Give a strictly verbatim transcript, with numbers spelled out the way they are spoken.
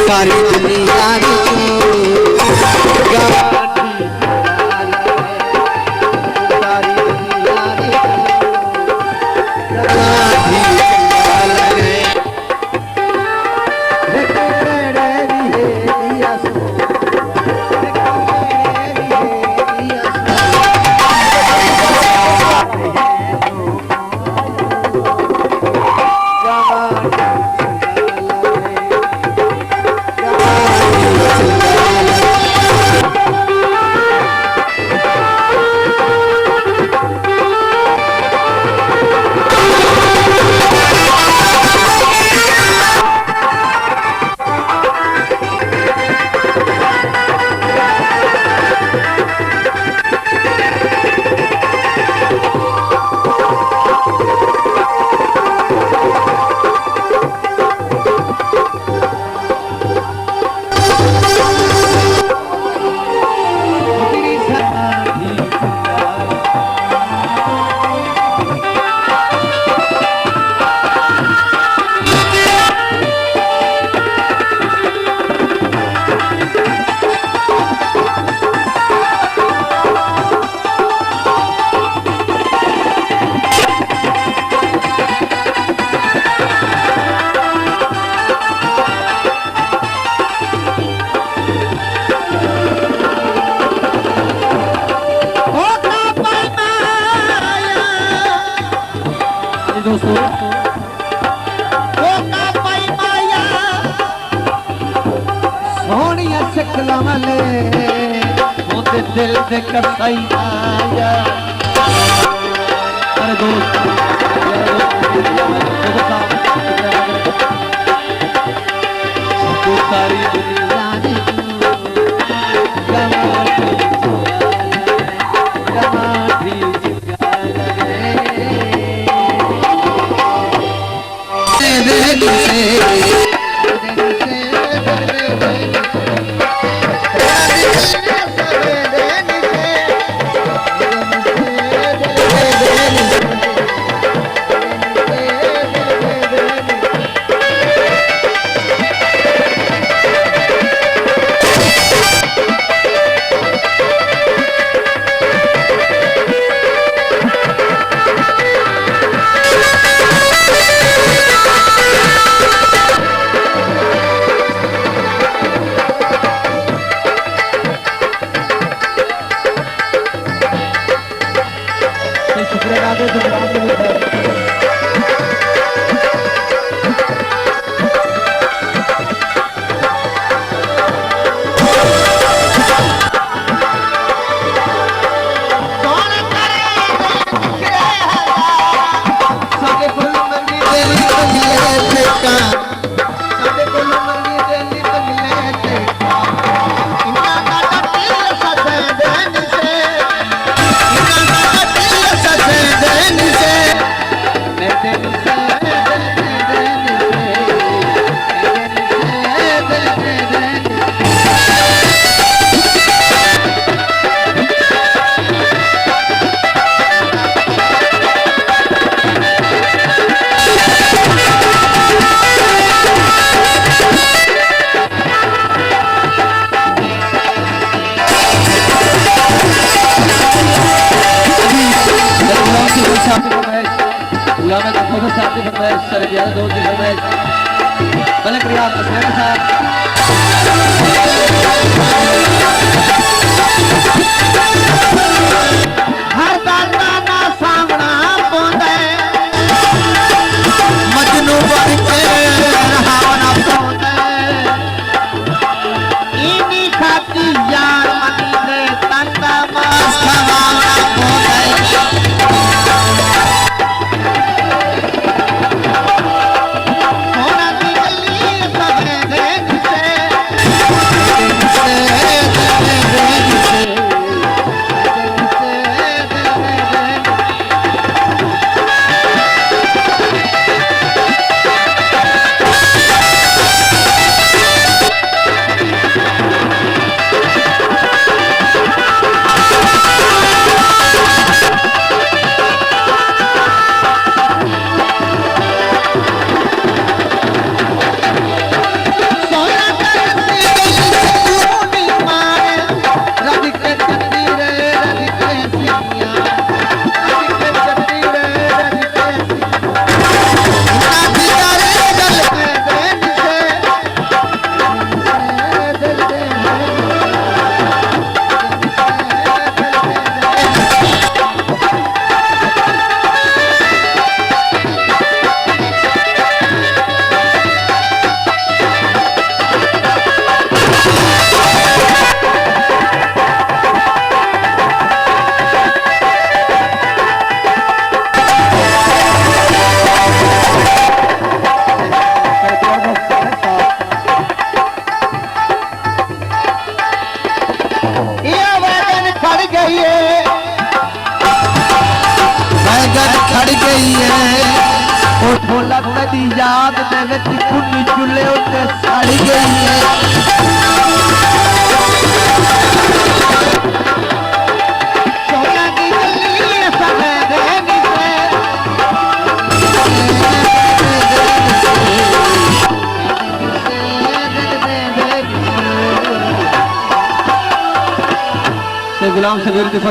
ساری دنیا وچ گاٹھی، ساری دنیا وچ گاٹھی۔ جی دوستو، سوہݨیاں شکلاں والے، اوندے دل دے کسائی آیا۔ ارے دوست، ساری دنیا دی غلام محمد صاحب دی فرمائش، غلام محمد صاحب دی فرمائش، سر پیارے دوست دی فرمائش، ملک ریاض مسیرا صاحب۔ ہر در دا ناں سامݨا پوندا ہے، مجنوں بݨ کے رہاوݨا پوندا ہے۔ اینی خاطی یار منی دے تن دا ماس کھواوݨا پوندا ہے۔ سوہݨا دی گلی سویندے نسے۔ بھولا تیݙی یاد دے وچ کن چولھے اتے سڑ ڳئی ہے۔ سونا دی گلی سویرے نسے۔ تے غلام صغیر دی